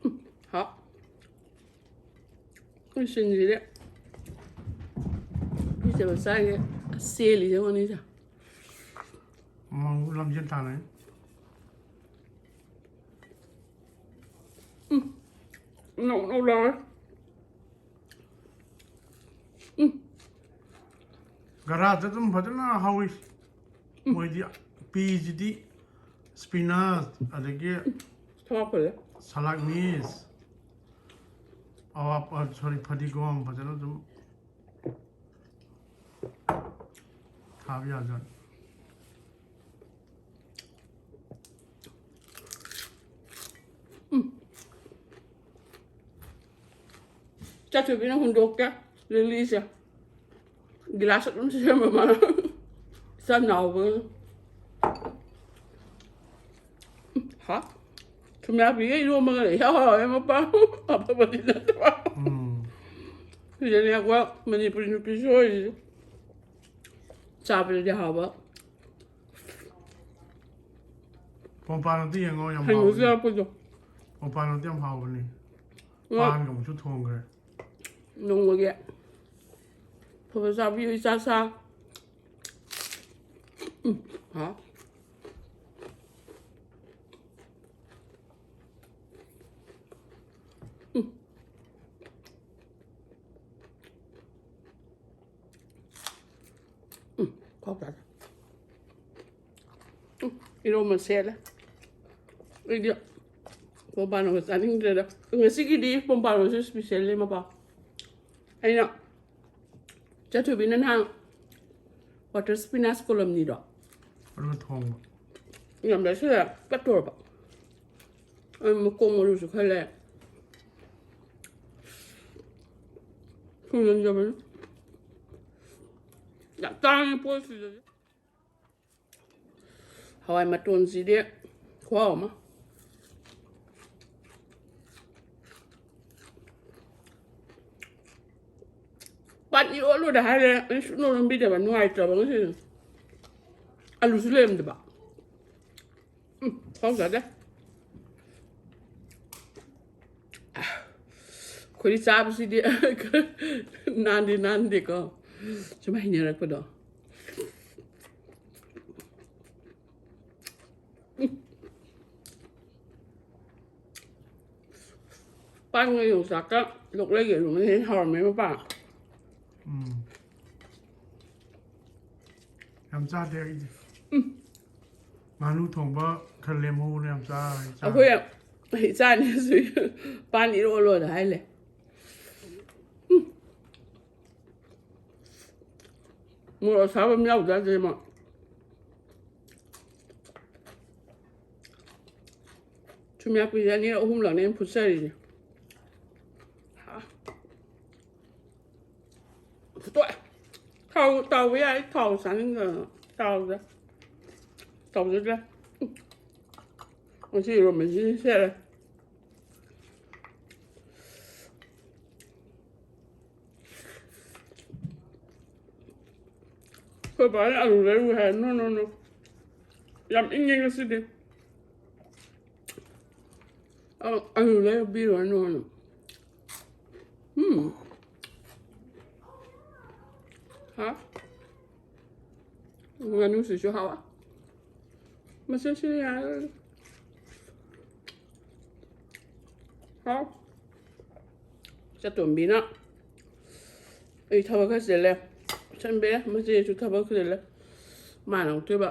ꯎꯝ, ꯍꯥꯎ꯫ ꯑꯩꯈꯣꯏ ꯁꯤꯡꯁꯤꯗꯤ ꯄꯤꯖꯕ ꯆꯥꯏꯁꯦ ꯆꯦꯜꯂꯤꯁꯦ ꯃꯅꯤꯁꯦ꯫ ꯃꯧ ꯂꯝꯖꯦꯟ ꯇꯥꯟꯅꯩ꯫ ꯎꯝ, ꯅꯧ ꯅꯧ ꯂꯥꯎꯔꯦ꯫ ꯎꯝ꯫ ꯒꯔꯥꯁꯦ ꯑꯗꯨꯝ ꯐꯖꯅ ꯍꯧꯏ꯫ ꯎꯝ꯫ ꯃꯣꯏꯗꯤ ꯄꯤꯁꯤꯗꯤ spinach, ꯑꯗꯒꯤ ꯊꯕꯥꯛ ꯐꯨꯜꯂꯦ꯫ Salad mix, ꯑꯋꯥ, sorry, ꯐꯗꯤꯒꯣꯝ ꯐꯖꯅ ꯑꯗꯨꯝ ꯊꯥꯕ ꯌꯥꯖꯥꯠꯅꯤ꯫ ꯎꯝ꯫ ꯆꯥꯁꯨꯕꯤꯅ ꯍꯨꯟꯗꯣꯛꯀꯦ ꯂꯤꯂꯤꯁꯦ꯫ ꯒꯤꯂꯥꯁ ꯑꯗꯨꯝ ꯁꯦꯝꯕ ꯃꯥꯅ꯫ ꯏꯆꯥ ꯅꯥꯎꯕꯒ꯫ ꯍꯥ? ꯊꯨꯝꯌꯥꯛꯄꯤꯒ ꯏꯔꯣꯝꯕꯒ ꯏꯍꯥꯎ ꯍꯥꯎꯋꯦ ꯃꯄꯥ꯫ ꯑꯐꯕꯗꯤ ꯅꯠꯇꯕ꯫ ꯎꯝ꯫ ꯁꯤꯗꯅꯦ ꯑꯩꯈꯣꯏ ꯃꯅꯤꯄꯨꯔꯤ ꯅꯨꯄꯤꯁꯨ ꯑꯣꯏꯔꯤꯁꯦ꯫ ꯆꯥꯕꯗꯗꯤ ꯍꯥꯎꯕ꯫ ꯄꯣꯝꯄꯥꯟ ꯑꯝꯇ ꯌꯦꯡꯉꯣ, ꯌꯥꯝ ꯍꯩꯅꯧꯁꯨ ꯍꯥꯎꯕꯅꯦ꯫ ꯌꯥꯎꯔꯛꯄꯗꯣ꯫ ꯄꯣꯝꯄꯥꯟ ꯑꯝꯇ ꯌꯥꯝ ꯍꯥꯎꯕꯅꯦ꯫ ꯎꯝ꯫ ꯄꯥꯟꯒ ꯑꯃꯨꯛꯁꯨ ꯊꯣꯡꯈ꯭ꯔꯦ꯫ ꯅꯣꯡꯃꯒꯤ ꯑꯐꯕ ꯆꯥꯕꯤꯌꯨ, ꯏꯆꯥ ꯁꯥ꯫ ꯎꯝ, ꯍꯥꯎ꯫ ꯎꯝ꯫ ꯎꯝ, ꯈꯣꯛ ꯇꯥꯔꯦ꯫ ꯎꯝ, ꯏꯔꯣꯝꯕ ꯁꯦꯠꯂꯦ꯫ ꯑꯩꯗꯤ ꯄꯣꯝꯄꯥꯟꯒ ꯆꯥꯅꯤꯡꯗ꯭ꯔꯦꯗ꯫ ꯉꯁꯤꯒꯤꯗꯤ ꯄꯣꯝꯄꯥꯟꯒꯁꯨ special ꯅꯦ ꯃꯄꯥ꯫ ꯑꯩꯅ ꯆꯠꯊꯣꯏꯕꯤꯅ ꯅꯍꯥꯟ water spinach ꯀꯣꯂꯝꯅꯤꯗꯣ꯫ ꯑꯗꯨꯒ ꯊꯣꯡꯕ꯫ ꯌꯥꯝ ꯂꯩꯁꯤꯜꯂꯦ, ꯄꯠꯇꯣꯔꯕ꯫ ꯑꯩ ꯃꯀꯣꯛ ꯃꯔꯨꯁꯨ ꯈꯔ ꯂꯩ꯫ ꯁꯨꯡꯖꯟꯖꯕꯅꯤ꯫ ꯌꯥꯝ ꯇꯥꯡꯉꯤ ꯄꯣꯠꯁꯤꯗꯗꯤ꯫ ꯍꯋꯥꯏ ꯃꯇꯣꯟꯁꯤꯗꯤ ꯈꯨꯍꯥꯎ ꯑꯃ꯫ ꯄꯥꯟ ꯏꯔꯣꯜꯂꯣꯗ ꯍꯥꯏꯔꯦ, ꯑꯩ ꯁꯨꯡꯂꯣꯟ ꯂꯣꯟꯕꯤꯗꯕ, ꯅꯨꯡꯉꯥꯏꯇ꯭ꯔꯕ ꯉꯁꯤꯗꯤ꯫ ꯑꯂꯨꯁꯨ ꯂꯩꯔꯝꯗꯕ꯫ ꯎꯝ, ꯈꯣꯡ ꯆꯥꯗꯦ꯫ ꯑꯩꯈꯣꯏꯗꯤ ꯆꯥꯕꯁꯤꯗꯤ ꯅꯥꯟꯗꯤ ꯅꯥꯟꯗꯦꯀꯣ, ꯁꯨꯝ ꯍꯩꯅꯔꯛꯄꯗꯣ꯫ ꯄꯥꯟꯒ ꯌꯣꯡꯆꯥꯛꯀ ꯂꯣꯛꯂꯩꯒ ꯑꯗꯨꯝ ꯍꯦꯟꯅ ꯍꯥꯎꯔꯝꯃꯦ ꯃꯄꯥ꯫ ꯎꯝ꯫ ꯌꯥꯝ ꯆꯥꯗꯦ ꯑꯩꯗꯤ꯫ ꯎꯝ꯫ ꯉꯥꯅꯨ ꯊꯣꯡꯕ ꯈꯔ ꯂꯦꯝꯍꯧꯕꯅꯦ, ꯌꯥꯝ ꯆꯥꯔꯦ, ꯆꯥꯔꯦ꯫ ꯑꯩꯈꯣꯏ ꯏꯆꯥ ꯑꯅꯤꯁꯨ ꯄꯥꯟ ꯏꯔꯣꯜꯂꯣꯗ ꯍꯥꯏ ꯂꯩ꯫ ꯎꯝ꯫ ꯃꯣꯔꯣꯛ ꯑꯁꯥꯕ ꯑꯃ ꯌꯥꯎꯗ ꯌꯥꯗꯦ ꯃꯥ꯫ ꯊꯨꯝꯌꯥꯛꯄꯤꯁꯦ ꯑꯅꯤꯔꯛ ꯑꯍꯨꯝꯂꯛꯅꯦ ꯑꯩꯅ ꯐꯨꯠꯆꯔꯤꯁꯦ꯫ ꯍꯥ꯫ ꯐꯨꯠꯇꯣꯛꯑꯦ꯫ ꯇꯧꯕ ꯌꯥꯏ, ꯊꯥꯎ ꯆꯥꯅꯤꯡꯗꯅ ꯇꯥꯎꯗ ꯇꯧꯖꯗ꯭ꯔꯦ꯫ ꯉꯁꯤ ꯏꯔꯣꯝꯕꯁꯤꯗꯤ ꯁꯦꯠꯂꯦ꯫ ꯑꯩꯈꯣꯏ ꯕꯥꯅ ꯑꯂꯨ ꯂꯩꯔꯨ ꯍꯥꯏ꯫ ꯅꯣ, ꯅꯣ, ꯅꯣ꯫ ꯌꯥꯝ ꯏꯪꯉꯦ ꯉꯁꯤꯗꯤ꯫ ꯑ, ꯑꯂꯨ ꯂꯩꯔꯨꯕꯤꯔꯣ ꯅꯣꯅ꯫ ꯎꯝ꯫ ꯍꯥ? ꯉꯥꯅꯨꯁꯤꯁꯨ ꯍꯥꯎꯋꯦ꯫ ꯃꯆꯦꯁꯤꯅ ꯌꯥꯔꯒ꯫ ꯍꯥꯎ꯫ ꯆꯇꯣꯝꯕꯤꯅ ꯑꯩ ꯊꯕꯛ ꯈꯔ ꯆꯤꯜꯂꯦ꯫ ꯁꯟꯕꯦ ꯃꯆꯦꯁꯨ ꯊꯕꯛ ꯆꯤꯜꯂꯦ꯫ ꯃꯥꯅ ꯑꯃꯨꯛꯇꯣꯏꯕ꯫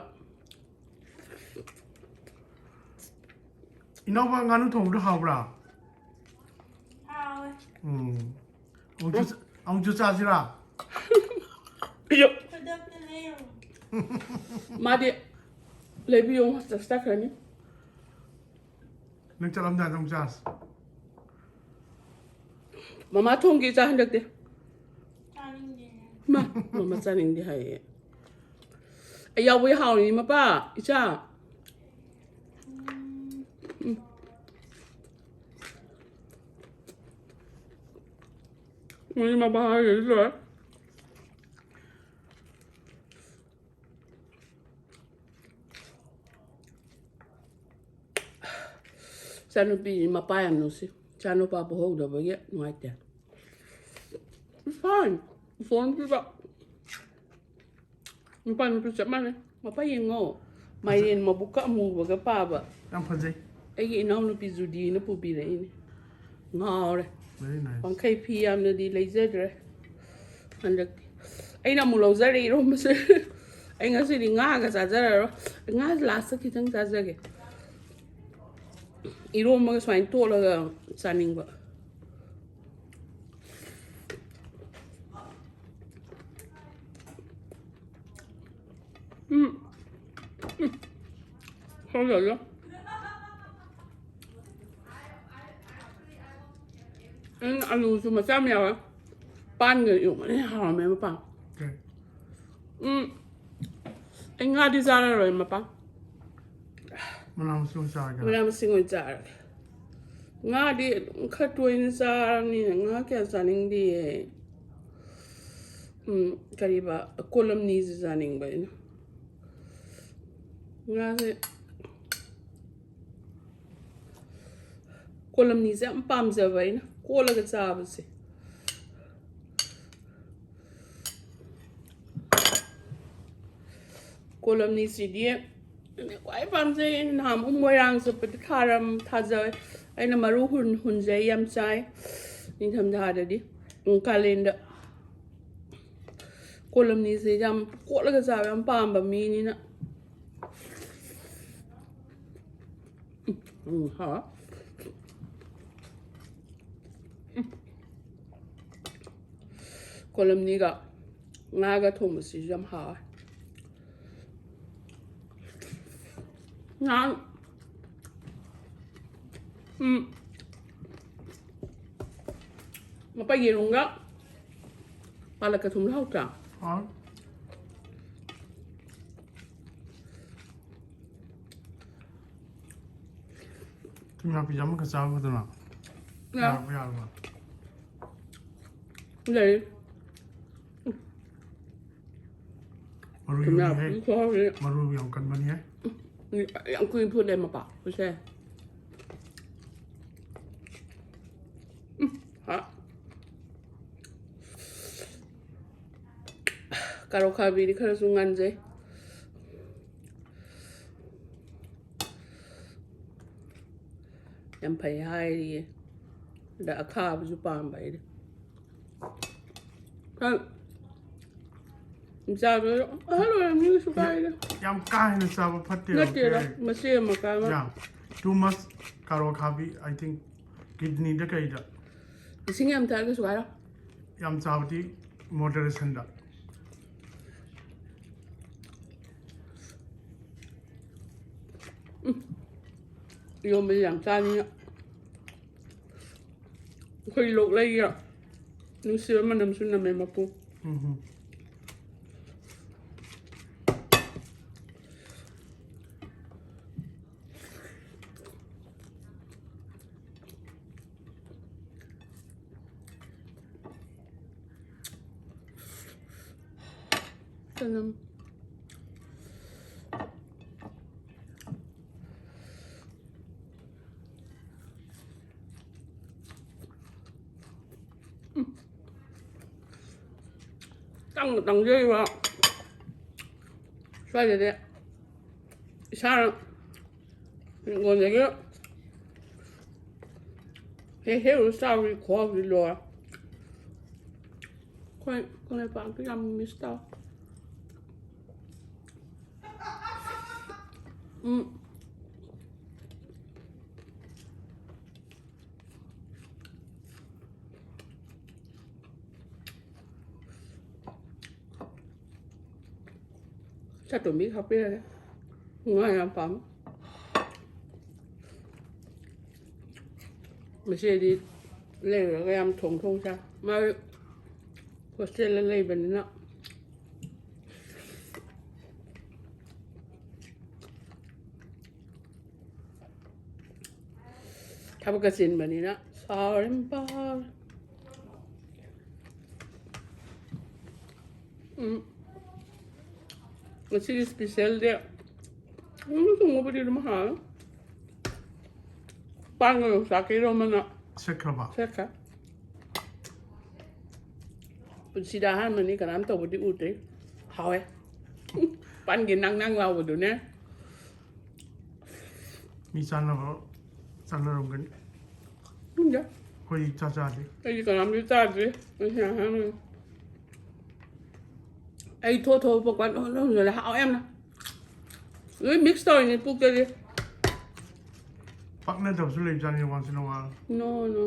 ꯏꯅꯥꯎꯄꯥ ꯉꯥꯅꯨ ꯊꯣꯡꯕꯗꯣ ꯍꯥꯎꯕ꯭ꯔꯥ? ꯍꯥꯎꯋꯦ꯫ ꯎꯝ꯫ ꯑꯃꯨꯛꯁꯨ ꯑꯃꯨꯛꯁꯨ ꯆꯥꯁꯤꯔꯥ? ꯑꯌꯣ, ꯈꯨꯗꯛꯇ ꯂꯩꯔꯨ꯫ ꯃꯥꯗꯤ ꯂꯩꯕꯤꯌꯣ ꯍꯣꯁꯇꯦꯜ ꯆꯠꯈ꯭ꯔꯅꯤ꯫ ꯅꯪ ꯆꯠꯂꯝꯗꯥꯏꯗ ꯑꯃꯨꯛ ꯆꯥꯁꯤ꯫ ꯃꯃꯥ ꯊꯣꯡꯒꯦ ꯏꯆꯥ ꯍꯟꯗꯛꯇꯤ꯫ ꯆꯥꯅꯤꯡꯗꯦ꯫ ꯃꯥ, ꯃꯃꯥ ꯆꯥꯅꯤꯡꯗꯦ ꯍꯥꯏꯌꯦ꯫ ꯑꯩ ꯌꯥꯎꯕꯩ ꯍꯥꯎꯔꯤꯅꯤ ꯃꯄꯥ, ꯏꯆꯥ꯫ ꯎꯝ꯫ ꯃꯣꯏ ꯃꯄꯥ ꯍꯥꯏꯔꯤꯁꯤ ꯂꯣꯏꯔꯦ꯫ ꯏꯆꯥꯅꯨꯄꯤ ꯃꯄꯥ ꯌꯥꯝ ꯅꯨꯡꯁꯤ꯫ ꯏꯆꯥꯅꯨꯄꯥ ꯄꯣꯛꯍꯧꯗꯕꯒꯤ ꯅꯨꯡꯉꯥꯏꯇꯦ꯫ It's fine. ꯐꯣꯟ ꯄꯤꯕ꯫ ꯅꯨꯄꯥ ꯅꯨꯄꯤ ꯆꯞ ꯃꯥꯟꯅꯩ꯫ ꯃꯄꯥ ꯌꯦꯡꯉꯣ꯫ ꯃꯥꯏꯔꯦꯟ ꯃꯕꯨꯛꯀ ꯑꯃꯨꯕꯒ ꯄꯥꯕ꯫ ꯌꯥꯝ ꯐꯖꯩ꯫ ꯑꯩꯒꯤ ꯏꯅꯥꯎꯅꯨꯄꯤ ꯖꯨꯗꯤꯅ ꯄꯨꯕꯤꯔꯛꯏꯅꯦ꯫ ꯉꯥꯎꯔꯦ꯫ Very nice. ꯋꯥꯡꯈꯩ ꯐꯤ ꯌꯥꯝꯅꯗꯤ ꯂꯩꯖꯗ꯭ꯔꯦ ꯍꯟꯗꯛꯇꯤ꯫ ꯑꯩꯅ ꯑꯃꯨꯛ ꯂꯧꯖꯔꯦ ꯏꯔꯣꯝꯕꯁꯦ꯫ ꯑꯩ ꯉꯁꯤꯗꯤ ꯉꯥꯒ ꯆꯥꯖꯔꯔꯣꯏ꯫ ꯉꯥꯁꯦ ꯂꯥꯁꯇ ꯈꯤꯇꯪ ꯆꯥꯖꯒꯦ꯫ ꯏꯔꯣꯝꯕꯒ ꯁꯨꯃꯥꯏꯅ ꯇꯣꯠꯂꯒ ꯆꯥꯅꯤꯡꯕ꯫ ꯎꯝ꯫ ꯎꯝ꯫ ꯍꯥꯎꯖꯜꯂꯣ꯫ ꯎꯝ, ꯑꯂꯨꯁꯨ ꯃꯆꯥ ꯑꯃ ꯌꯥꯎꯋꯦ꯫ ꯄꯥꯟꯒ ꯏꯔꯣꯝꯕꯅ ꯍꯦꯟꯅ ꯍꯥꯎꯔꯝꯃꯦ ꯃꯄꯥꯟ꯫ Okay. ꯎꯝ꯫ ꯑꯩ ꯉꯥꯗꯤ ꯆꯥꯔꯔꯣꯏ, ꯃꯄꯥ꯫ ꯃꯅꯥ ꯃꯁꯤꯡ ꯑꯣꯏꯅ ꯆꯥꯔꯒꯦ꯫ ꯃꯅꯥ ꯃꯁꯤꯡ ꯑꯣꯏꯅ ꯆꯥꯔꯒꯦ꯫ ꯉꯥꯗꯤ ꯑꯗꯨꯝ ꯈꯔ ꯇꯣꯏꯅ ꯆꯥꯔꯕꯅꯤꯅ ꯉꯥ ꯀꯌꯥ ꯆꯥꯅꯤꯡꯗꯦꯌꯦ꯫ ꯎꯝ, ꯀꯔꯤꯕ, ꯀꯣꯂꯝꯅꯤꯁꯦ ꯆꯥꯅꯤꯡꯕ ꯑꯩꯅ꯫ ꯉꯥꯁꯦ, ꯀꯣꯂꯝꯅꯤꯁꯦ ꯌꯥꯝ ꯄꯥꯝꯖꯕ ꯑꯩꯅ, ꯀꯣꯠꯂꯒ ꯆꯥꯕꯁꯦ꯫ ꯀꯣꯂꯝꯅꯤꯁꯤꯗꯤ ꯑꯩꯅ ꯈ꯭ꯋꯥꯏ ꯄꯥꯝꯖꯩ꯫ ꯑꯩꯅ ꯅꯍꯥꯟꯃꯨꯛ ꯃꯣꯏꯔꯥꯡ ꯆꯠꯄꯗ ꯊꯥꯔꯝ-, ꯊꯥꯖ-, ꯑꯩꯅ ꯃꯔꯨ ꯍꯨꯟ-, ꯍꯨꯟꯖꯩ, ꯌꯥꯝ ꯆꯥꯏ ꯅꯤꯡꯊꯝꯊꯥꯗꯗꯤ꯫ ꯎꯝ, ꯀꯥꯂꯦꯟꯗ ꯀꯣꯂꯝꯅꯤꯁꯦ ꯌꯥꯝ ꯀꯣꯠꯂꯒ ꯆꯥꯕ ꯌꯥꯝ ꯄꯥꯝꯕ ꯃꯤꯅꯤꯅ꯫ ꯎꯝ, ꯍꯥꯎ꯫ ꯀꯣꯂꯝꯅꯤꯒ ꯉꯥꯒ ꯊꯣꯡꯕꯁꯤꯁꯨ ꯌꯥꯝ ꯍꯥꯎꯋꯦ꯫ ꯉꯥ, ꯎꯝ, ꯃꯄꯥ, ꯌꯦꯔꯨꯝꯒ ꯄꯥꯂꯛꯀ ꯊꯣꯡꯕ ꯍꯥꯎꯇ꯭ꯔꯥ? ꯍꯥꯎ꯫ ꯊꯨꯝꯌꯥꯛꯄꯤꯁꯦ ꯑꯃꯈꯛ ꯆꯥꯕ ꯈꯛꯇꯅ ꯌꯥ-, ꯌꯥꯔꯕ ꯌꯥꯔꯕ? ꯂꯩ꯫ ꯃꯔꯨ ꯊꯨꯝꯌꯥꯛꯄꯤ ꯌꯥꯎꯕꯤꯍꯦ꯫ ꯈꯨꯍꯥꯎꯁꯦ꯫ ꯃꯔꯨ ꯌꯥꯝ ꯀꯟꯕꯅꯤꯍꯦ꯫ ꯌꯥꯝ ꯀꯨꯏꯅ ꯐꯨꯠꯂꯦ ꯃꯄꯥ꯫ ꯄꯨꯁꯦ꯫ ꯎꯝ, ꯍꯥ꯫ ꯀꯥꯔꯣꯠ ꯈꯥꯕꯤꯗꯤ ꯈꯔꯁꯨ ꯉꯟꯖꯩ꯫ ꯌꯥꯝ ꯐꯩ ꯍꯥꯏꯔꯤꯌꯦ꯫ ꯑꯗ ꯑꯈꯥꯕꯁꯨ ꯄꯥꯝꯕ ꯑꯩꯗꯤ꯫ ꯈꯔ ꯆꯥꯕ ꯑꯍꯜ ꯑꯣꯏꯔꯝꯅꯤ, ꯀꯩꯁꯨ ꯀꯥꯏꯗꯦ꯫ ꯌꯥꯝ ꯀꯥ ꯍꯦꯟꯅ ꯆꯥꯕ ꯐꯠꯇꯦ꯫ ꯅꯠꯇꯦꯗ, Okay. ꯃꯆꯦ ꯑꯃ ꯀꯥꯏ ꯑꯃ꯫ Yeah. Too much ꯀꯥꯔꯣꯠ ꯈꯥꯕꯤ, I think, kidney ꯗ ꯀꯩꯗ꯫ ꯏꯁꯤꯡ ꯌꯥꯝ ꯊꯛꯑꯒ ꯀꯩꯁꯨ ꯀꯥꯏꯔꯣꯏ꯫ ꯌꯥꯝ ꯆꯥꯕꯗꯤ moderation ꯗ꯫ ꯏꯔꯣꯝꯕꯁꯦ ꯌꯥꯝ ꯆꯥꯅꯤꯡꯉꯦ꯫ ꯑꯩꯈꯣꯏ ꯂꯣꯛꯂꯩꯒ ꯅꯨꯡꯁꯤꯕ ꯃꯅꯝꯁꯨ ꯅꯝꯃꯦ ꯃꯄꯨ꯫ ꯎꯝ ꯍꯨꯝ꯫ ꯆꯅꯝ꯫ ꯇꯪ ꯇꯪꯖꯔꯤꯕ ꯁ꯭ꯋꯥꯏꯗꯗꯤ ꯏꯁꯥꯅ ꯍꯤꯡꯒꯣꯜꯗꯒꯤ ꯍꯦꯛ ꯍꯦꯛꯎꯔ ꯆꯥꯕꯒꯤ ꯈꯨꯍꯥꯎꯗꯤ ꯂꯣꯏꯔꯦ꯫ ꯑꯩꯈꯣꯏ ꯀꯪꯂꯩꯄꯥꯛꯇꯨ ꯌꯥꯝ ꯃꯤꯁ ꯇꯧꯋꯦ꯫ ꯎꯝ꯫ ꯆꯥꯇꯣꯝꯕꯤ ꯍꯥꯞꯄꯤꯔꯒꯦ꯫ ꯉꯥ ꯌꯥꯝ ꯄꯥꯝꯃꯤ꯫ ꯃꯁꯤꯗꯤ ꯂꯩꯔꯨꯔꯒ ꯌꯥꯝ ꯊꯣꯡ ꯊꯣꯡ ꯆꯥꯏ꯫ ꯃꯥ ꯍꯣꯁꯇꯦꯜꯗ ꯂꯩꯕꯅꯤꯅ꯫ ꯊꯕꯛꯀ ꯆꯤꯟꯕꯅꯤꯅ ꯁꯥꯎꯔꯤꯝ ꯄꯥꯎ꯫ ꯎꯝ꯫ ꯉꯁꯤꯒꯤ special ꯗꯤ ꯑꯗꯨꯝ ꯊꯣꯡꯕꯕꯨꯗꯤ ꯑꯗꯨꯝ ꯍꯥꯎꯋꯦ꯫ ꯄꯥꯟꯒ ꯌꯣꯡꯆꯥꯛꯀ ꯏꯔꯣꯝꯕꯅ ꯁꯦꯠꯈ꯭ꯔꯕ? ꯁꯦꯠꯈ꯭ꯔꯦ꯫ ꯄꯨꯟꯁꯤꯗ ꯑꯍꯥꯟꯕꯅꯤ, ꯀꯅꯥꯝ ꯇꯧꯕꯗꯤ ꯎꯗ꯭ꯔꯤ꯫ ꯍꯥꯎꯋꯦ꯫ ꯄꯥꯟꯒꯤ ꯅꯪ ꯅꯪ ꯂꯥꯎꯕꯗꯨꯅꯦ꯫ ꯃꯤ ꯆꯥꯅꯕ ꯆꯥꯅꯔꯝꯒꯅꯤ꯫ ꯈꯪꯗꯦ꯫ ꯑꯩꯈꯣꯏ ꯆꯥ ꯆꯥꯗꯦ꯫ ꯑꯩꯗꯤ ꯀꯅꯥꯝꯁꯨ ꯆꯥꯗ꯭ꯔꯤ꯫ ꯉꯁꯤ ꯑꯍꯥꯟꯕꯅꯤ꯫ ꯑꯩ ꯊꯣꯛ ꯊꯣꯛꯄ ꯄꯀꯋꯥꯟ ꯂꯣꯏ ꯍꯣꯟꯖꯜꯂꯦ꯫ ꯍꯥꯎꯋꯦ ꯌꯥꯝꯅ꯫ ꯂꯣꯏ mix ꯇꯧꯔꯤꯅꯦ ꯄꯨꯛꯇꯗꯤ꯫ ꯄꯛꯅꯗꯕꯁꯨ ꯂꯩꯕꯖꯥꯠꯅꯤ once in a while꯫ No, no꯫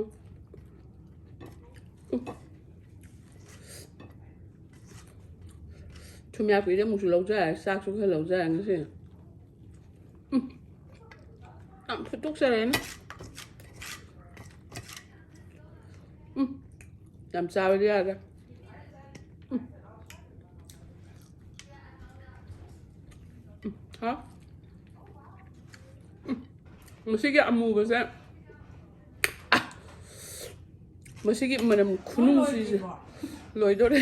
ꯊꯨꯝꯌꯥꯛꯄꯤꯗ ꯑꯃꯨꯛꯁꯨ ꯂꯧꯖꯔꯦ, ꯆꯥꯛꯁꯨ ꯈꯔ ꯂꯧꯖꯔꯦ ꯉꯁꯤ꯫ ꯎꯝ꯫ ꯌꯥꯝ ꯐꯨꯠꯇꯣꯛꯆꯔꯦꯅꯦ꯫ ꯎꯝ꯫ ꯌꯥꯝ ꯆꯥꯕꯗꯤ ꯌꯥꯗ꯭ꯔꯦ꯫ ꯎꯝ꯫ ꯎꯝ꯫ ꯍꯥꯎ꯫ ꯎꯝ꯫ ꯃꯁꯤꯒꯤ ꯑꯃꯨꯕꯁꯦ ꯃꯁꯤꯒꯤ ꯃꯅꯝ ꯈꯨꯅꯨꯡꯁꯤꯁꯦ ꯂꯣꯏꯗꯣꯔꯦ꯫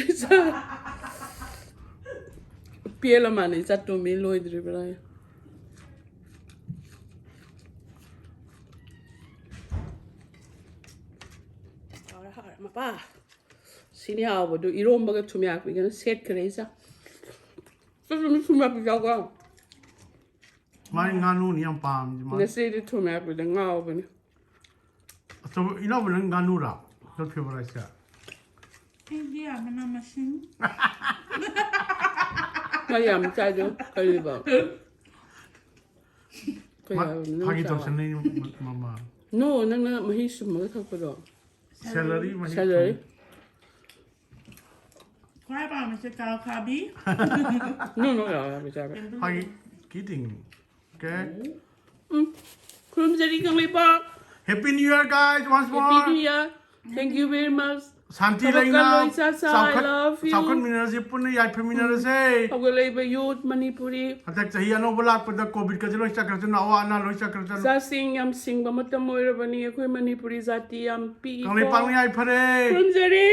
ꯄꯦꯜꯂ ꯃꯥꯅꯤ ꯆꯠꯇꯣꯃꯤ ꯂꯣꯏꯗ꯭ꯔꯤꯕ꯭ꯔꯥ? ꯍꯥꯎꯔꯦ, ꯍꯥꯎꯔꯦ, ꯃꯄꯥ꯫ ꯁꯤꯅꯤ ꯍꯥꯎꯕꯗꯨ, ꯏꯔꯣꯝꯕꯒ ꯊꯨꯝꯌꯥꯛꯄꯤꯒꯅ ꯁꯦꯠꯈ꯭ꯔꯦ ꯏꯆꯥ꯫ ꯆꯠꯇꯣꯃꯤ ꯊꯨꯝꯌꯥꯛꯄꯤ ꯆꯥꯎꯀꯣ꯫ ꯃꯥꯏ ꯉꯥꯅꯨꯅꯤ ꯌꯥꯝ ꯄꯥꯝꯗꯤ ꯃꯥ꯫ ꯉꯁꯤꯗꯤ ꯊꯨꯝꯌꯥꯛꯄꯤꯗ ꯉꯥꯎꯕꯅꯤ꯫ ꯑꯆꯧꯕ ꯏꯅꯥꯎꯕ ꯅꯪ ꯉꯥꯅꯨꯔꯥ? Your favorite ꯁꯦ? ꯑꯩꯗꯤ ꯌꯥꯝꯅ ꯃꯁꯤꯡ ꯃꯥ ꯌꯥꯝ ꯆꯥꯏꯗꯣ ꯀꯔꯤꯕ? ꯀꯩ ꯃꯥ- ꯍꯥꯏꯕꯅꯣ ꯅꯪ ꯐꯥꯒꯤ ꯆꯥꯕ? ꯇꯧꯁꯟꯅꯩ ꯃ- ꯃꯃꯥ꯫ No, ꯅꯪꯅ ꯃꯍꯤ ꯁꯨꯝꯃꯒ ꯊꯛꯄꯗꯣ꯫ Celery ꯃꯍꯤ Celery. ꯊꯨꯝ꯫ ꯈ꯭ꯋꯥꯏ ꯄꯥꯝꯕꯁꯦ ꯀꯥꯎ ꯈꯥꯕꯤ꯫ No, no, ꯌꯥꯎꯋꯦ ꯍꯥꯏꯕ ꯆꯥꯕ꯫ ꯐꯥꯒꯤ kidding. Okay. ꯈꯨꯔꯨꯝꯖꯔꯤ Kangleipak. Happy New Year, guys, once Happy New more. Year. Thank you very much. ꯁꯥꯟꯇꯤ ꯊꯕꯛ ꯂꯩꯅ ꯀꯜꯂꯣ, ꯏꯆꯥ ꯁꯥ, I ꯆꯥꯎꯈꯠ- love you. ꯆꯥꯎꯈꯠꯃꯤꯟꯅꯔꯁꯤ, ꯄꯨꯟꯅ ꯌꯥꯏꯐꯃꯤꯟꯅꯔꯁꯦ꯫ ꯍꯧꯒꯠꯂꯛꯏꯕ youth ꯃꯅꯤꯄꯨꯔꯤ ꯍꯟꯗꯛ ꯆꯍꯤ ꯑꯅꯧꯕ ꯂꯥꯛꯄꯗ COVID ꯀꯁꯦ ꯂꯣꯏ ꯆꯠꯈ꯭ꯔꯁꯅꯨ, ꯑꯋꯥ ꯑꯅꯥ ꯂꯣꯏ ꯆꯠꯈ꯭ꯔꯁꯅꯨ꯫ ꯏꯆꯥꯁꯤꯡ ꯌꯥꯝ ꯁꯤꯡꯕ ꯃꯇꯝ ꯑꯣꯏꯔꯕꯅꯤ꯫ ꯑꯩꯈꯣꯏ ꯃꯅꯤꯄꯨꯔꯤ ꯖꯥꯇꯤ ꯌꯥꯝ ꯄꯤꯛꯏꯀꯣ꯫ ꯀꯪꯂꯩꯄꯥꯛꯅ ꯌꯥꯏꯐꯔꯦ꯫ ꯈꯨꯔꯨꯝꯖꯔꯤ꯫